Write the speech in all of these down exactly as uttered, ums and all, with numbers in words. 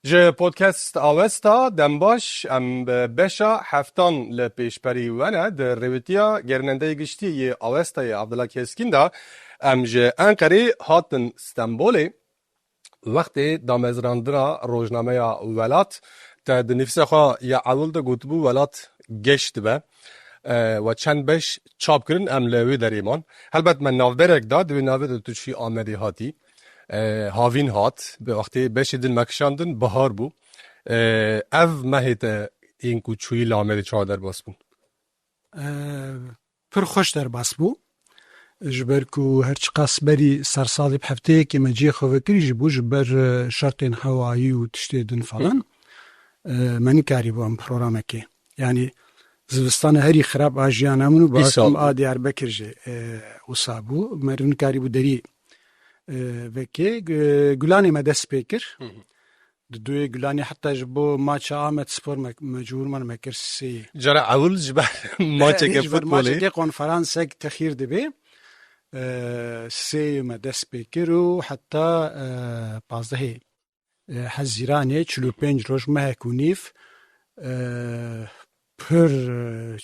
Ji podcast Awesta dem baş, em bi beşa heftan li pêşberî we ne. Di rêwîtiya gerînendeyê giştî yê Awestayê Abdullah Keskîn de em ji Enqerê hatin Stenbolê. Wextê damezrandina rojnameya Welat, te di nivîsa xwe ya ewil de gotibû, Welat geş dibe. E, we çend beş çap kirin, em li wê derê man. Helbet me navberek da, di wê navê de tu çûyî Amedê hatî. E, havîn hat, bi wextê beşê din me kişandin, bihar bû. E, ev mehê te ên ku çûyî li Amedê çawa derbas bûn? E, pir xweş derbas bû. Ji ber ku her çiqas berî sersalê bi hefteyekê me cihê xwe vekirî jî bû, ji ber, e, şertên hewayî û tiştê din falan, e, me nikarîbû em programekê. Yanî zivistana herî xirab a jiyana min û Îsal. Bakim a Diyarbekir jî, e, wisa bû. Meriv nikarîbû derî, e, vekê. Gu-, Gulanê me dest pê kir. Hı hı. Di duyê Gulanê heta ji bo maça Amed Spor me, mecbûr man me kir sê. Cara ewil ji ber maçeke Ji ber futbolê. Maçekê konferansek texîr dibe. E, sê me dest pê kir û heta, e, pazdehê, e, Hezîranê çil û pênc roj mehek û nîv, e, pir, e,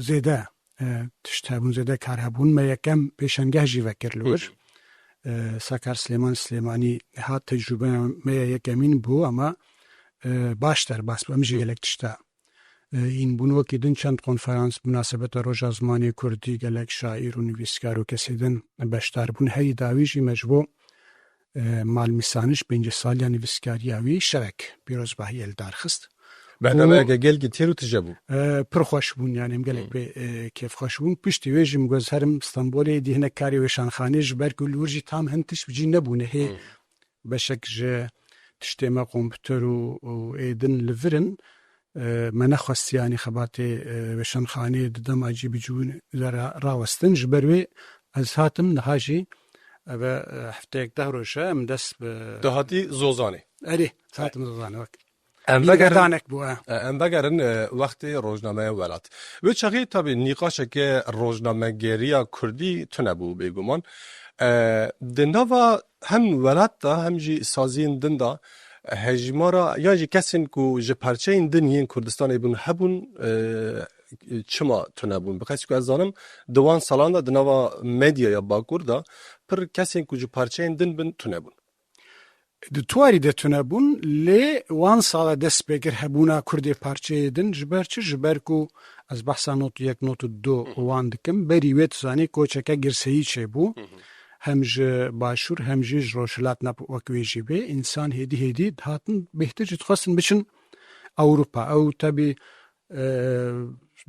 zêde, e, tişt hebûn, zêde kar hebûn. Me yekem pêşengeh jî vekir li wir. Hı hı. E, Sakar Silêman Silêmanî hat, tecrûbeya me ya yekemîn bû, ama, e, baş derbas bû. Em jî gelek tişta, e, hîn bûn. Wekî din çend konferans, munasebeta Roja Zimanê Kurdî, gelek şaîr û nivîskar û kesê din beşdar bûn. Herî dawî jî me ji bo, e, malmîsaniş pêncî saliya nivîskariya wî şevek pîrozbahiyê li dar xist. Behnameyeke gelkî têr û tije bû. E, pir xweş bûn, yani em gelek Hı. pê, e, kêfxweş bûn. Piştî wê jî min got, herim Stenbolê dî hinek karê wêşanxanê, ji ber ku li wir jî tam hin tişt bi cî nebûne. Hê Hı. beşek ji tiştê me kompûter û, û ê din li vir in. E, me nexwest, yani xebatê, e, wêşanxanê di dema cî bi cî bûn ra-, rawestin. Ji ber wê ez hatim niha jî, eve, e, hefteyek deh roj e, em dest bi Tu hatî Zozanê. Erê, ez hatim Zozanê, wek. Em vegerin, Bîrgedanek bû, e. E, em vegerin, e, wextê rojnameya Welat. Wê çaxê tabî nîqaşeke rojnamegeriya kurdî tune bû bêguman. E, di nava hem Welat de hem jî saziyên din de hejmara yan jî kesên ku ji parçeyên din yên Kurdistanê bûn hebûn, e, çima tune bûn? Bi qeydî ku ez zanim, di wan salan de di nava medyaya Bakur de pir kesên ku ji parçeyên din bin tune bûn. Di tu warî de tune bûn, lê wan sala dest pê kir hebûna Kurdê parçeyê din. Ji ber çi? Ji ber ku ez behsa not û yek, not û du Hı hı. wan dikim. Berî wê tu zanî koçeke girseyî çêbû. Hı hı. Hem ji Başûr hem jî ji Rojhilat ne wek wê jî bê. Însan hêdî hêdî dihatin bêhtir jî dixwestin biçin Ewropa. Ew tebî, e,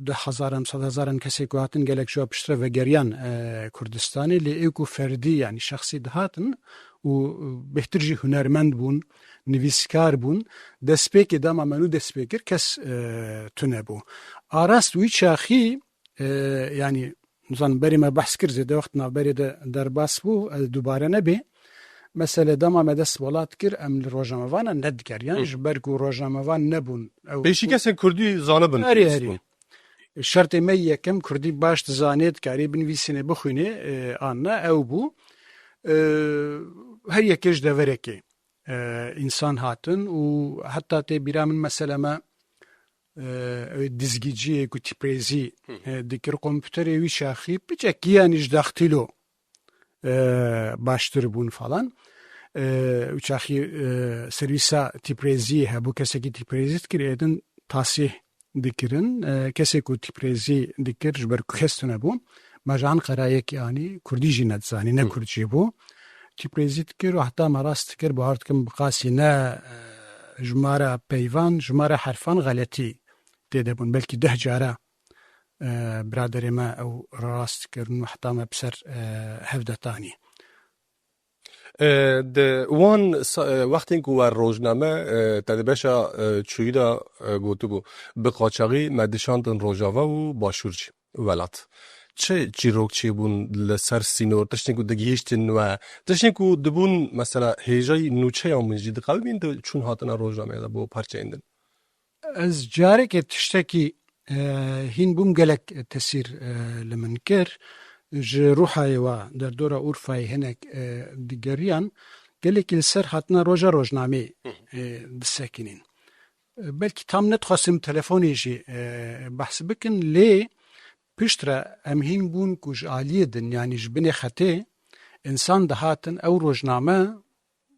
di hezaran, sed hezaran kesê ku hatin gelek ji wa piştre vegeriyan, e, Kurdistanê, lê ê ku ferdî, yani şexsî dihatin û bêhtir jî hunermend bûn, nivîskar bûn, destpêkê dema me nû dest pê kir, kes, e, tune bû. A rast wî çaxî, e, yani, nizanim berê me behs kir, zêde wext navberê de derbas bû, ez dubare nebê. Mesele dema me dest Welat kir, em li rojnamevanan nedigeriyan, Hı. ji ber ku rojnamevan nebûn. Ew Pêşî kesên kurdî zanibin Erê, pêwîst erê. bûn. Şertê me yekem kurdî baş dizanê, dikarê binivîsînê, bixwînê, e, an ne, ew bû. E, her yekê ji deverekê, e, însan hatin û heta tê bîra min mesele me, e, ew dizgîciyê ku tîprêzî, Hı hı. e, dikir, kompûterê wî çaxî piçekî, yanî ji daxtîlo, e, baştir bûn falan. E, wî çaxî, e, servîsa tîprêziyê hebû, kesekî tîprêzî dikir, êdin tasîh dikirin. E, kesê ku tîprêzî dikir, ji ber ku kes tune bû, me ji Enqerayekî anî, kurdî jî nedizanî, ne Hı. kurd jî bû. Tîprêzî dikir û heta me rast dikir, bawer dikim bi qasî ne, e, jimara peyvan, jimara herfan xeletî tê de bûn. Belkî deh cara, e, biraderê me ew rast kirin û heta me bi ser, e, hev de tanî. E, di wan sa-, e, wextên ku we rojname, e, te di beşa, e, çûyî de, e, gotibû, bi qaçaxî me dişandin Rojava û Başûr jî, Welat. Çi çîrok çêbûn li ser sînor, tiştên ku digihîştin we, tiştên ku dibûn, mesela, hêjayî nûçeya min jî diqewimîn, di çûn hatina rojnameyê de bo parçeyên din? Ez carekê tiştekî, e, hîn bûm gelek tesîr, e, li min kir. Ji Rûhayê wa derdora Urfayê hinek, e, digeriyan, gelekî li ser hatina roja rojnameyê, e, disekinîn. E, belkî tam nedixwestin telefonê jî, e, behs bikin, lê piştre em hîn bûn ku ji aliyê din, yanî ji binê xetê, însan dihatin ew rojname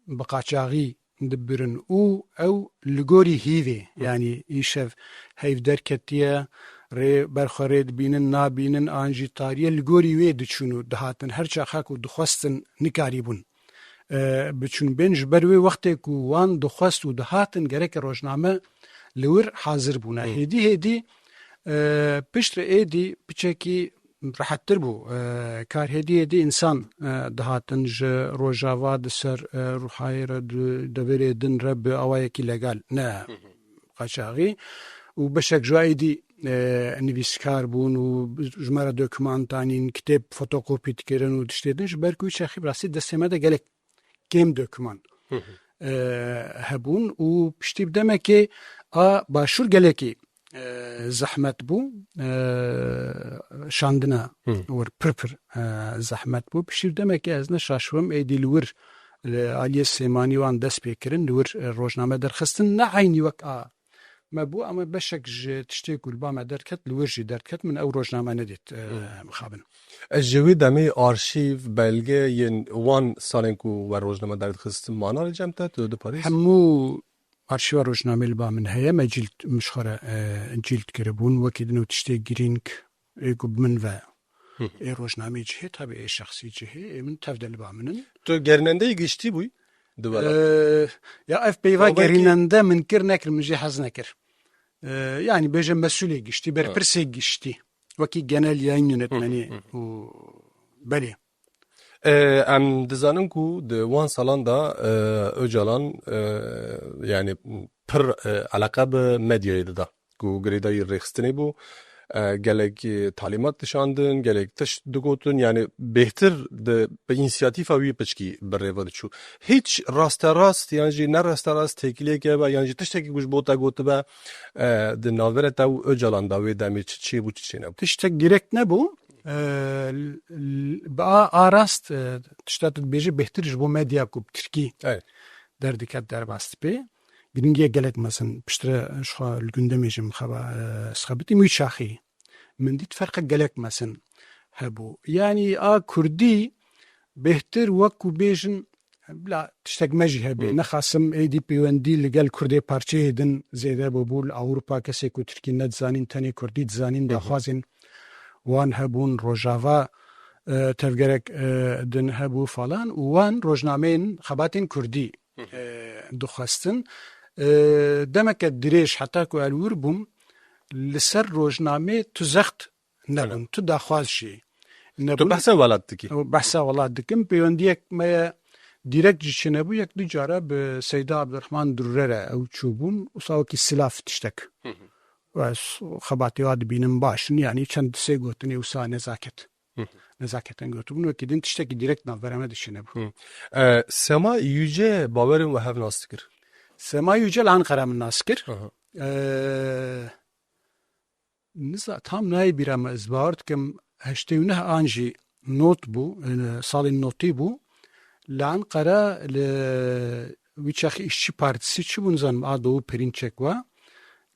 bi qaçaxî dibirin û ew li gorî hîvê, yanî îşev heyv derketiye, rê berxwe rê dibînin, nabînin, an jî tarî ye, li gorî wê diçûn û dihatin. Her çaxa ku dixwestin, nikarîbûn, e, biçûn bên. Ji ber wê wextê ku wan dixwest û dihatin, gereke rojname li wir hazir bûne. Hêdî hêdî, e, piştre êdî piçekî rehettir bû. E, kar hêdî hêdî însan, e, dihatin ji Rojava di ser, e, Rûhayê re, di deverê din re bi awayekî legal, ne qaçaxî. Û beşek ji êdî, e, nivîskar bûn û ji me re dokumantanîn, kitêb fotokopî dikirin û tiştê din. Ji ber ku çaxî bi rastî destê me de gelek kêm dokuman, e, hebûn û piştî bi demekê a başûr gelekî, e, zehmet bû, e, şandina wir pir pir, e, zehmet bû. Piştî bi demekê ez ne şaş bim, êdî li wir, li aliyê Sêmanî wan dest pê kirin, li wir, e, rojname derxistin, ne eynî wek a me bû, ama beşek ji tiştê ku li ba me derket, li wir jî derket, min ew rojname nedît, e, mixabin. Ez ji wî demê arşîv, belge yên wan salên ku we rojname derdixistin mana li cem te, tu diparîz? Hemû arşîva rojnamê li ba min heye, me cîld, min ji xwe re, e, cîld kiribûn, wekî din û tiştê girîng ê ku bi min ve ê rojnamê cihê, tabi ê şexsî cihê, ê min tevde li ba min in. Tu gerînendeyê giştî bûyî di welat? Ee, ya ev peyva gerînende min kir nekir, min jê hez nekir. Ee, yani bêje mesûlê giştî, berpirsê giştî. Wekî genel yayın yönetmenî û belê. Ee, em dizanin ku di wan salan de, e, Ocalan, e, yani pir, e, eleqe bi medyayê dida. Ku girêdayî rêxistinê bû, e, gelek, e, talîmat dişandin, gelek tişt digotin, yani bêhtir di, bi însiyatîfa wî piçkî bi rê ve diçû. Hiç rasterast yan jî ne rasterast têkiliyek hebe yan jî tiştekî ku ji bo te gotibe, e, di navbera te û Ocalan de wê demê çi çêbû, çi çênebû? Tiştek direkt nebû. E, l-, l-, bi a, a rast, e, tişta tu dibêjî bêhtir ji bo medya ku bi tirkî derdiket derbas dibe. Girîngiye gelek mezin, piştre ji xwe li gundemê jî min xeba-, e, xebitîm wî çaxî. Min dît ferqek gelek mezin hebû. Yanî a kurdî bêhtir wek ku bêjin, bila tiştek me jî hebe. Nexasim êdî pêwendî li gel kurdê parçeyê din zêde bûbû. Li Ewropa kesê ku tirkî nedizanîn, tenê kurdî dizanîn, daxwazên wan hebûn, Rojava, e, tevgerek, e, din hebû falan û wan rojnameyên xebatên kurdî, e, dixwestin. E, demeke dirêj heta ku ez li wir bûm, li ser rojnamê tu zext nebûn, tu daxwaz jî nebûn. Tu behsa welat dikî? Ew behsa welat dikim. Peywendiyek me ye direkt jî çênebû, yek du cara bi Seyda Abdurrahman Durre re ew çûbûn, wisa wekî silav tiştek. Û ez xebatê wa dibînim baş in, yanî çend du sê gotinê wisa nezaket. Nezaketen gotibûn, wekî din tiştekî direkt navbera me de çênebû. E, Sema Yüce bawerim we hev nas dikir? Sema Yüce li Ankara min nas kir. E, niza-, tam nayê bîra me, ez bawer dikim heştê û neh an jî not bû, e, salên notî bû. Li Ankara li wî çaxî İşçi Partisi çi bû nizanim, a Doğu Perinçek wa.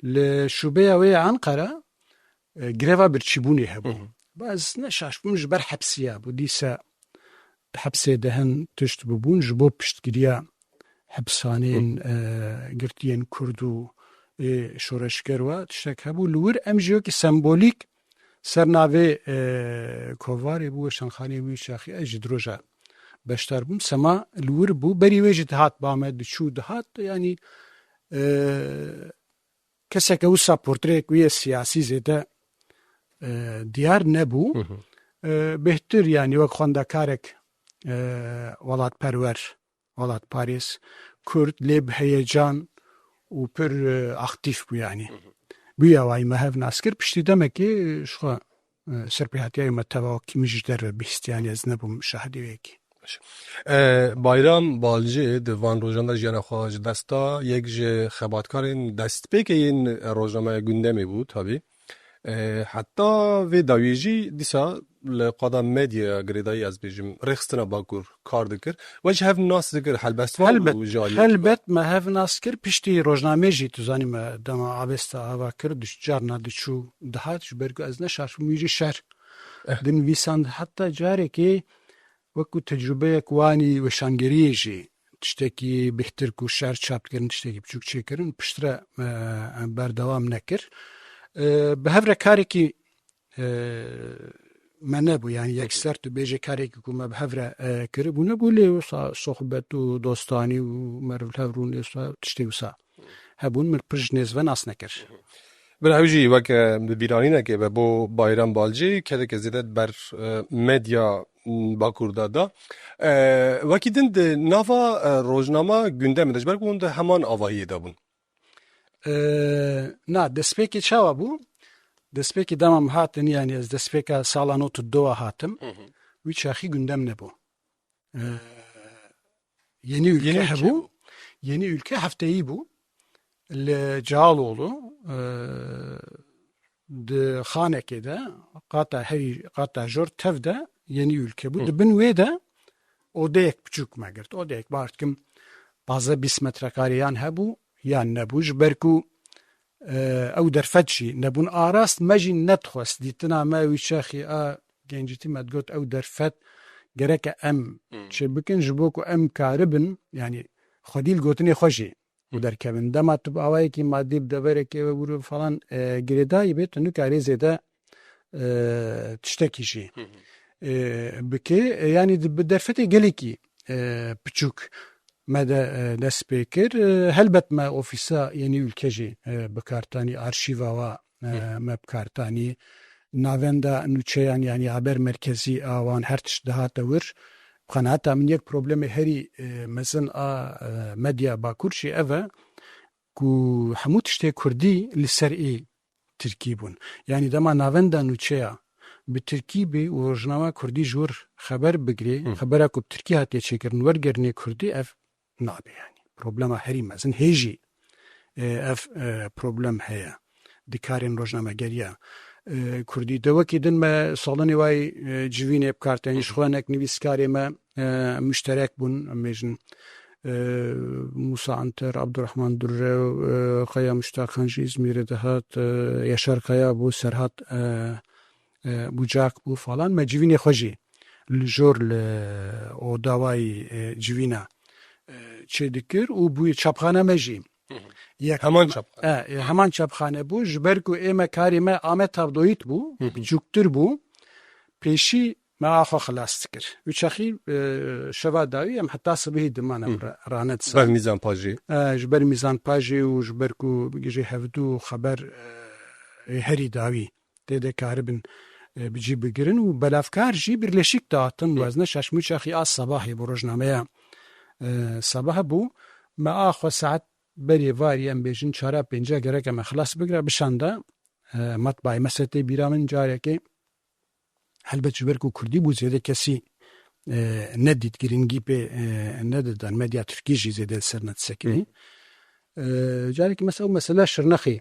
Li şubeya wê ya Ankara, e, greva birçîbûnê hebû. Hı hı. Ba ez ne şaş bûm, ji ber hepsiya bû. Dîsa di hepsê de hin tişt bûbûn, ji bo piştgiriya hepsanên, hı, e, girtiyên Kurd û ê şoreşger wa tiştek hebû. Li wir em jî wekî sembolîk ser navê, e, kovarê bû, weşanxaneyê bû, çaxî ez jî di roja beşdar bûm. Sema li wir bû, berî wê jî dihat ba me, diçû dihat, yanî, e, keseke wisa portreyek wî ye siyasî zêde, e, diyar nebû. Hı hı. E, bêhtir, yanî wek xwendekarek, e, welatperwer, welatparêz, Kurd, lê bi heyecan û pir, e, aktîf bû yanî. Hı hı. Bûye wayî me hev nas kir, piştî demekê, e, ji xwe, e, serpêhatiyayê me teva wekî min ji derve bihîstiye, yanî ez nebûm şahidê wê yekê. Baş. E, Bayram Balcı di van rojan de jiyana xwe ji dest da, yek ji xebatkarên destpêkê yên rojnameya Gündemê bû, tabî. E, heta vê dawiyê jî dîsa li qada medyaya girêdayî, ez bêjim, rêxistina Bakur kar dikir. We ji hev nas dikir, helbestvan Helbet, û ji aliyê helbet me hev nas kir. Piştî rojnamê jî, tu zanî, me dema Avesta ava kir, diç-, carna diçû dihat, ji ber ku ez ne şaş bûm, wî jî şer Eh. dinivîsand. Heta carekê wekû tecrûbeyek wanî weşangeriyê jî tiştekî bêhtir ku şer çap dikirin, tiştekî biçûk çêkirin, piştre, e, berdewam nekir. E, bi hev re karekî, e, me nebû, yani yekser tu bêje karekî ku me bi hev re, e, kiribû nebû, lê wisa sohbet û dostanî û meriv li hev rûn, lê wisa tiştê wisa hebûn, min pir ji nêz ve nas nekir. Bila ew jî wek, e, bi bîranînekê be bo Bayram Balcî, kedeke zêde ber, e, medya, m, Bakur de da. E, wekî din di nava, e, rojnama Gündem de, ji ber ku hûn di heman avahiyê de bûn. E, na, destpêkê çawa bû? Destpêkê dema min hatin, yani ez destpêka sala nod û du hatim. Hı hı. Wî çaxî Gündem nebû. E, Yeni Ülke Yeni Ülke hebû. Yeni Ülke hefteyî bû. Li Cağaloğlu, e, di xanekê de, qata herî, qata jor tev de Yeni Ülke bû. Hı. Di bin wê de odeyek biçûk me girt. Odeyek, bawer dikim, pazdeh bîst metrekarê yan hebû, yan nebû. Ji ber ku, e, ew derfet jî nebûn arast, me jî nedixwest. Dîtina me wî çaxî a gencîtî me digot, ew derfet gereke em Hmm. çê bikin, ji bo ku em karibin, yani xwedî li gotinê xwe jî Hı. derkevin. Dema tu bi awayekî madî, bi deverekê ve bûrû falan, e, girêdayî bê, tu nikarî zêde, e, tiştekî jî, Hı hı. e, bikê. E, yani di, bi derfetê gelekî, e, piçûk me de, e, dest pê kir. E, helbet me ofîsa Yeni Ülke jî, e, bi kar tanî, arşîva wa, e, Hı. me bi kar tanî. Navenda nûçeyan, yani haber merkezî a wan, her tişt dihate wir. Bi qenaeta min yek problemê herî, e, mezin a, e, medya Bakur jî ev e ku hemû tiştê kurdî li ser ê tirkî bûn. Yani dema navenda nûçeya bi tirkî bê û rojnama kurdî ji wir xeber bigirê, Hı. xebera ku bi tirkî hatiye çêkirin, wergerinê kurdî, ev nabe yani. Problema herî mezin hê jî, e, ev, e, problem heye di karên rojnamegeriya, e, kurdî de. Wekî din me salanê wayî, e, civînê bi kar tenî, Hı hı. ji xwe hinek nivîskarê me, e, muşterek bûn, em bêjin, e, Musa Anter, Abdurrahman Durre, e, Kaya Muştak Xan jî Îzmîrê dihat, e, Yaşar Kaya bû, Serhat, e, e, Bucak bû falan. Me civînê xwe jî li jor li oda wayî, e, civîna, e, çê dikir û bûyî çapxane me jî. Hı hı. Yek Heman çapxane. E, e, heman çapxane bû. Ji ber ku ê me karê me a me tabloyît bû, Hı hı. biçûktir bû, pêşî me a xwe xilas dikir. Wî çaxî, e, şeva dawî em heta sibihî diman em Hı. ra-, rane disan. Ber mîzan pajê. E, ji ber mîzan pajê û ji ber ku gijê hevdû xeber, e, ê herî dawî tê de karibin, e, bi cî bigirin û belavkar jî birleşik dihatin. Hı. Wezne şaş mûçaxî a Sabahê bû, rojnameya, e, Sabah bû. Me a xwe saet berê varî, em bêjin çara pênca gereke me xilas bigire, bişanda, e, matbayê me. Se tê bîra min carekê, helbet ji ber ku kurdî bû, zêde kesî, e, nedît, girîngî pê, e, nedidan. Medya tirkî jî zêde li ser nedisekirî. Hı. E, carekî mesela, mesela Şirnexê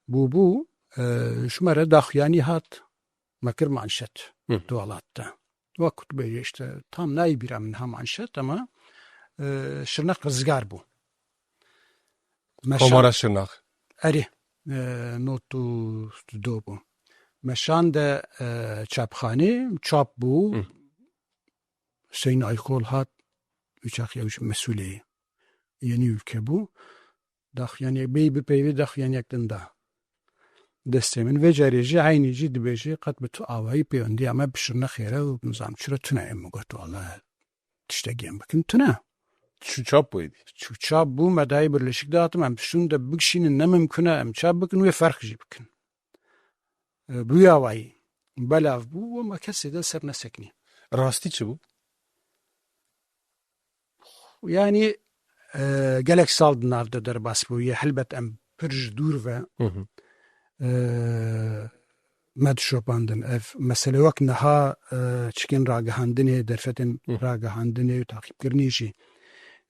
bû, bû, e, ji me re daxuyanî hat, me kir manşet Hı. di welat de. Wek ku tu bêjî işte, tam nayê bîra min niha manşet, ama, e, Şirnex rizgar bû. Me şan- Komara Şirnex. Erê, e, nod û du bû. Me şande, e, çapxanê, çap bû. Hı. Hüseyin Aykol hat, wî çaxî ew jî mesûlê Yeni Ülke bû. Daxuyaniyek bêyî bipeyvê, daxuyaniyek din da destê min. Vê carê jî eynî jî dibêje, qet bi tu awayî pêwendiya me bi Şirnexê re û nizam çi re tune ye. Min got, wele tiştekî em bikin tune. Çû çap bû êdî. Çû çap bû, me dayê birleşik dihatim, em şûn de bikişînin, ne mimkun e em çap bikin, wê ferq jî bikin. E, bi wî awayî belav bû û me kesê de ser nesekinî. Rastî çi bû? Yani, e, gelek sal di nav de derbas bûye. Helbet em pir ji dûr ve, Hı hı. e, me dişopandin. Ev mesele wek niha, e, çikên ragihandinê, derfetên Hı. ragihandinê û taqîbkirinê jî,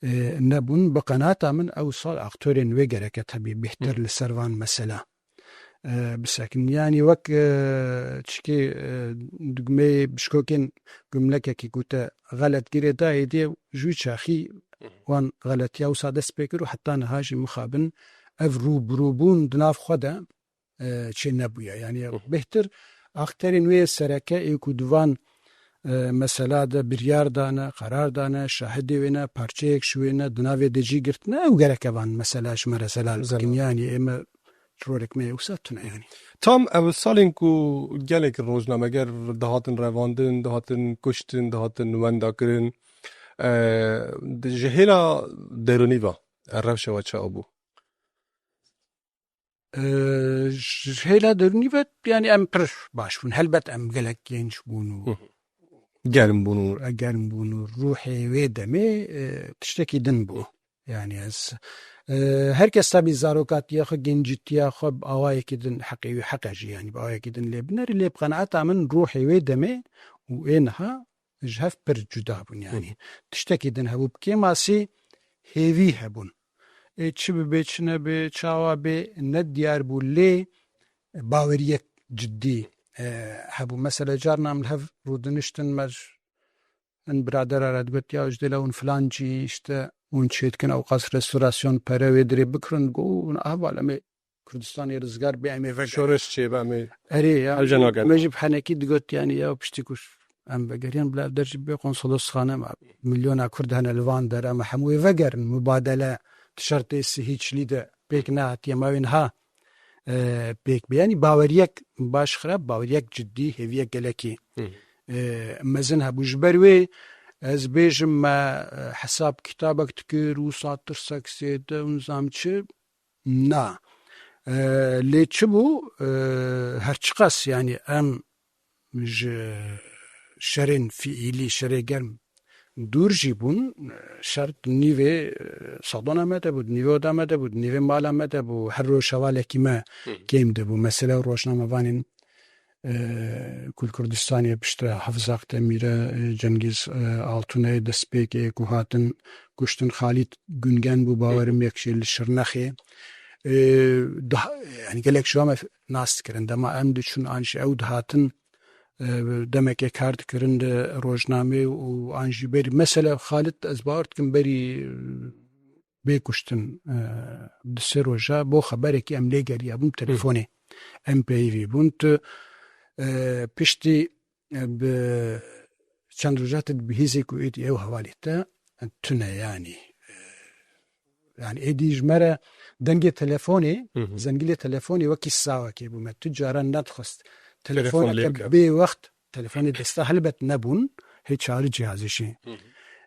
e, nebûn. Bi qenata min ew sal aktorên wê gereke tebî bêhtir Hı. li ser van mesela e, bisekin. Yanî wek, e, çikê, e, dugmeyê bişkokên gumlekekî ku te xelet girê dayê dê, ji wî çaxî wan xeletiya wisa dest pê kir û heta niha jî mixabin ev rûbirûbûn di nav xwe de, e, çê nebûye. Yanî bêhtir akterên wê sereke ê ku di van, e, mesela de biryar dane, qerar dane, şahidê wê ne, parçeyek ji wê ne, di navê de cî girtine, ew gereke van mesela ji me re zelal bikin. Yanî ême rolek me wisa tune yanî. Tam ew salên ku gelek rojnameger dihatin revandin, dihatin kuştin, dihatin wendakirin, e, di, ji hêla derûnî ve, e, rewşa we çawa bû? E, ji hêla derûnî ve, yanî em pir baş bûn. Helbet em gelek genc bûn û germ bûn û e, germ bûn û ruhê wê demê, e, tiştekî din bû. Yanî ez, e, her kes tabî zarokatiya xwe, gencîtiya xwe bi awayekî din heqê wî heq e jî, yanî bi awayekî din lê binerî, lê bi qenaeta min ruhê wê demê û ê niha ji hev pir cuda bûn yanî. Tiştekî din hebû, bi kêmasî hêvî hebûn. Ê çi bibe, çi nebe, çawa bê, ne diyar bû, lê baweriyek cidî, e, hebû. Mesela carna em li hev rûdiniştin, me ji hin biradera re digot, "Ya ji dêla hûn filan cî, işte hûn çê dikin, ewqas restorasyon pere wê dirê bikirin." Got, "Hûn ahval em ê Kurdistanê rizgar bê, em ê vegerin." Şoreş çê be, em ê Erê ya, ev jî nagerin. Me jî bi henekî digot, yanî ya piştî ku em vegeriyan, bila ev der jî bê konsolosxane me. Milyona Kurd hene li van der, em hemû ê vegerin. Mubadele di şertê sihî çilî de pêk nehatiye, ma wê niha, e, pêk bê. Yanî baweriyek baş xirab, baweriyek cidî, hêviyek gelekî, e, mezin hebû. Ji ber wê ez bêjim me, e, hesab kitabek dikir, wisa tirsek sêde û nizam çi, na. E, lê çi bû? E, her çiqas, yanî em ji şerên fiîlî, şerê germ dûr jî bûn, şer di nîvê, e, salona me de bû, di nîvê oda me de bû, di nîvê mala me de bû, her roj hevalekî me kêm de bû. Mesele rojnamevanên, e, ku li Kurdistanê piştre Hafiz Akdemîre, e, Cengîz, e, Altune, destpêkê ku hatin kuştin, Xalîd Gungen bû, bawerim yek jî li Şirnexê. E, daha, yanî gelek ji wan me nas dikirin. Dema em diçûn an jî ew dihatin, e, demekê kar dikirin li rojnamê û an jî berî. Mesela Xalid, ez bawer dikim berî, e, bê kuştin, e, di sê roja bo xeberekî em lê geriyabûn telefonê. Em peyivî bûn. Tu, e, piştî, e, bi çend roja tu dibihîzî ku êdî ew hevalê te tune yanî. E, yanî êdî ji me re dengê telefonê, zengilê telefonê wekî sawekê bû. Me tu caran nedixwest telefon lê bike. Bê wext telefonê desta helbet nebûn, hê çağrı cihazê jî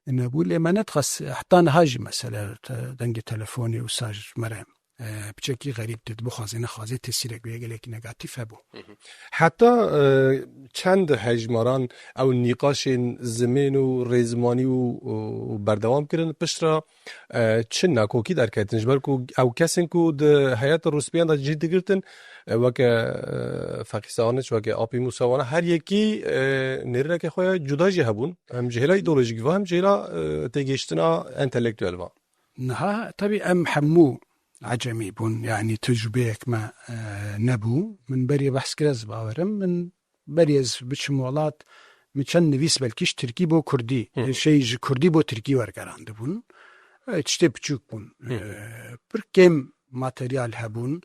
nebû. Lê me nedixwest, heta niha jî mesele te-, dengê telefonê wisa ji me re, e, piçekî xerîb dît, bixwazê nexwazê tesîrek wê gelekî negatîf hebû. Heta, e, çend hejmaran ew nîqaşên zimên û rêzmanî û, û berdewam kirin, piştre, e, çi nakokî derketin? Ji ber ku ew kesên ku di heyeta rûspiyên de cî digirtin, e, weke, e, Feqî Sawaniç, weke Apî Mûsa, wana her yekî, e, nêrîneke xwe ya cuda jî hebûn. Hem ji hêla îdeolojîk ve, hem ji hêla, e, têgihiştina entelektuel ve. Niha, tebî em hemû ecemî bûn, yanî tecrubeyek me, e, nebû. Min berê behs kir, ez bawerim. Min berê ez biçim welat, min çend nivîs belkî ji tirkî bo kurdî, şey ji kurdî bo tirkî wergerandibûn. E, tiştê piçûk bûn. E, pir kêm materyal hebûn.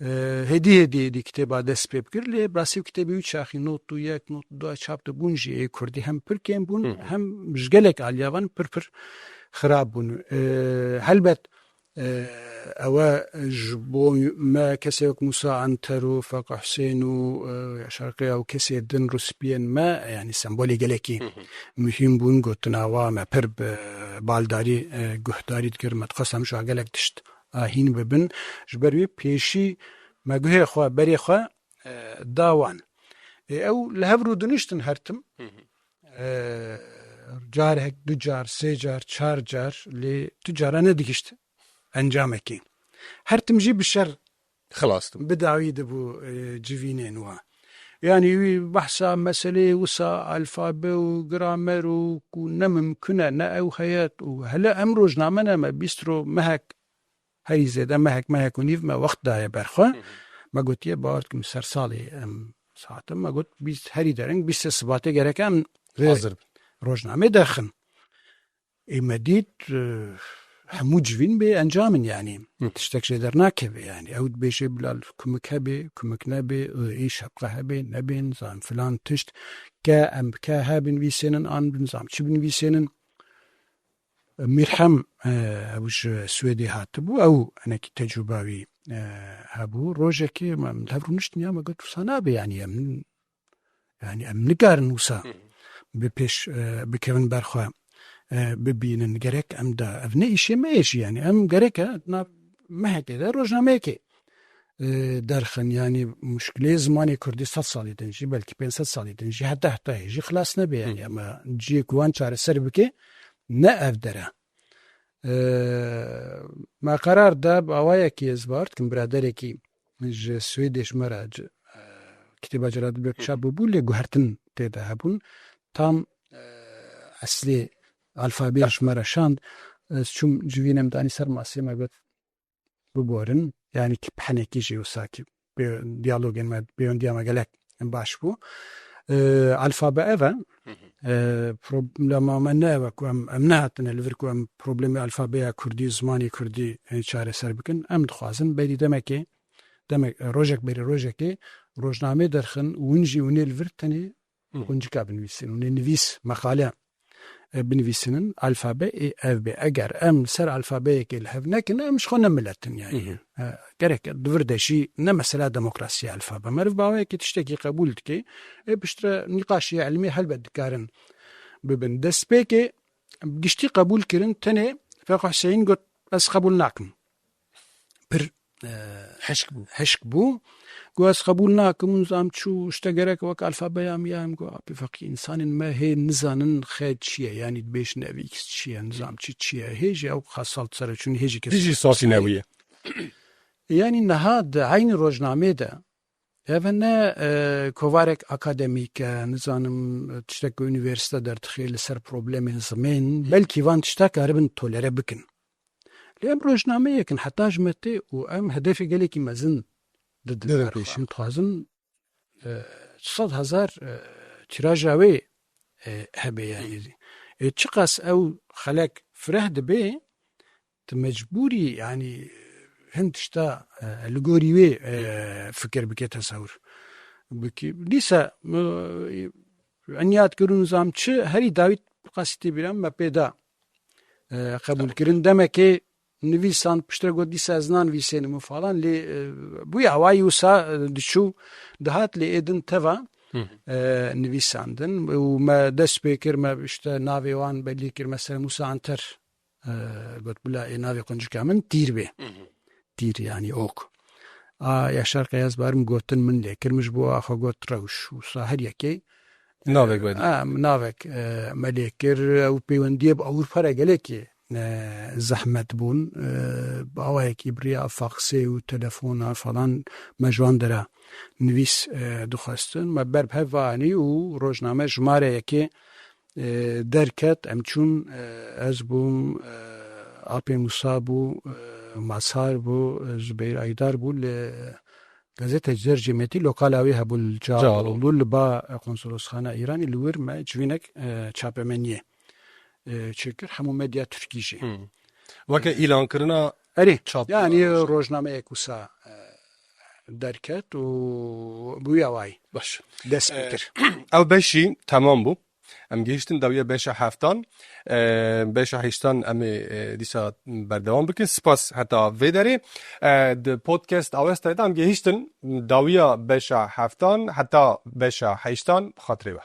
E, hêdî hêdî hêdî kitêba dest pê bikir, lê bi rastî kitêbê wî çaxî not û yek, not û du çap dibûn jî ê kurdî hem pir kêm bûn, hem ji gelek aliya van pir pir xirab bûn. E, helbet, e, ewe ji bo me kesê wek Mûsa Anter û Feqî Husên û, e, Şerqê ew kesê din rûspiyên me, yanî sembolê gelekî muhîm bûn, gotina wa me pir bi baldarî, e, guhdarî dikir, me dixwest em ji wa gelek tişt ahîn bibin. Ji ber wî pêşî me guhê xwe, berê xwe, e, da wan. Ê, ew li hev rûdiniştin her tim. E, carek, du car, sê car, çar car, lê tu cara nedigişt encamekê. Her tim jî bi şer xilas dibû. Bi dawî dibû, e, civînên wa. Yanî wî behsa meseleyê wisa alfabe û gramer û ku ne mimkun e, ne ew heyet û hele em rojname ne me bîst ro mehek, herî zêde mehek, mehek û nîv me wext daye ber xwe. Me gotiye, bawer dikim ser salê em saetim. Me got, bîst herî dereng bîst sê Sibatê gerek em hazir bin. Rojnamê derxin. Ê me dît, e, hemû civîn bê encam in, yanî. Hı. Tiştek jê dernakeve, yanî. Ew dibêje bila kumik hebe, kumik nebe, ê şepqe hebe, nebe, nizam filan tişt. Ke em bi ke he binivîsênin, an nizam çi binivîsênin. Mîrhem, e, ew ji Swêdê hatibû, ew hinekî tecrûba wî, e, hebû. Rojekê me, em li hev rûniştin ya me got, wisa nabe, yanî em, yanî em nikarin wisa Hı hı. bi pêş, e, bikevin ber xwe, e, bibînin. Gerek em de, ev ne îşê me ye jî, yanî em gerek e nav mehekê de rojnameyekê, e, derxin. Yanî muşkilê zimanê kurdî sed salî din jî, belkî pênc sed salî din jî, heta heta hê jî xilas nebe, yanî Hı. em ciyê ku wan çareser bike, ne ev der e. E, me qerar da bi awayekî, ez bawer dikim biraderekî ji Swêdê ji me re ci-, e, kitêba Celal Dibek çap bûbû, lê guhertin tê de hebûn. Tam, e, eslê alfabeya ji me re şand. Ez çûm civînê min danî ser masê, me got, biborin. Yanî ki pihenekî jî wisa ki pê-, diyalogên me, pêwendiya me gelek baş bû. E, alfabe ev e. Hı hı. E, problema me ne ev e ku em, em nehatine li vir ku em problemê alfabeya kurdî, zimanê kurdî, e, çareser bikin. Em dixwazin berî demekê, demek, e, rojek berî rojekê rojnamê derxin û hûn jî hûnê li vir tenê Hı. quncika binivîsin, hûnê nivîs, meqale, e, binivîsinin, alfabe ê ev bê. Eger em li ser alfabeyekê li hev nekin, em ji xwe ne milet in, yanî. Hı hı. E, gerek di vir de jî ne mesela demokrasî ye alfabe. Meriv bi awayekî tiştekî qebûl dike, ê piştre nîqaşê ilmî helbet dikarin bibin. Destpêkê bi giştî qebûl kirin, tenê Feqî Huseyîn got, ez qebûl nakim. Pir, e, Hişk bû. hişk bû. Got, ez qebûl nakim, nizam çû, işte gerek wek alfabeya min ya, em got, apê Feqî, însanên me hê nizanin xe çi ye, yanî dibêjin ev X çi ye, nizam çi çi ye. Hê jî ew qasal ser çûn, hê jî kes Hê jî sasî nebûye. Yanî niha di eynî rojnamê de, ev ne, e, kovarek akademîk e, nizanim, e, tiştek ku unîversîte derdixê li ser problemên zimên, Hı. belkî van tişta karibin tolere bikin. Lê em rojnameyek in heta ji me tê û em hedefê gelekî mezin didin Didin ber xwe. pêşî. Em dixwazin, e, sed hezar, e, tîraja wê, e, hebe, yanî. Ê çiqas ew xelek fireh dibe, tu mecbûrî, yanî, hin tişta, e, li gorî wê, e, fikir bike, tesewir bike. Dîsa, e, enyat kirin nizam çi, herî dawî qasî tê bîra me pê da, e, qebûl kirin. Demekê nivîsan, piştre got, dîsa ez nanivîsênim û falan, lê, e, bûye awayî wisa, e, diçû, dihat, lê ê din teva, Hı hı. e, nivîsandin û me dest pê kir, me işte navê wan belî kir, mesela Musa Anter, e, got, bila ê navê quncika min Tîr bê. Hı hı. Tîr, yanî ok. A, Yaşar Kayaz barim gotin min lê kir, min ji bo a xwe got rewş. Wisa her yekê, Navek belî. e, navek, e, me lê kir. Ew peywendiyê bi Ewropa re gelekî, e, zehmet bûn. E, bi awayekî bi riya faksê û telefona falan me ji wan dera nivîs, e, dixwestin. Me ber bi hev anî û rojname jimare yekê, e, derket. Em çûn, e, ez bûm, e, Apê Musa bû, e, Mazhar bû, e, Zubeyr Aydar bû, li Gazete Cercê Metî lokala wê hebû li Cağaloğlu, Cağaloğlu. Li ba, e, konsolosxana Îranê, li wir me civînek, e, çapemeniyê, e, çêkir, hemû medya Tirkî jî. Hmm. Weke îlankirina Erê, çap yanî rojnameyek wisa, e, derket û bûye wayî. Baş. Dest pê kir. Ew beşî temam bû. Em gihiştin dawiya beşa heftan. E, beşa heştan em ê, e, dîsa berdewam bikin. Spas heta vê derê. E, di podcast Awestayê de em gihiştin dawiya beşa heftan heta beşa heştan. Bi xatirê we.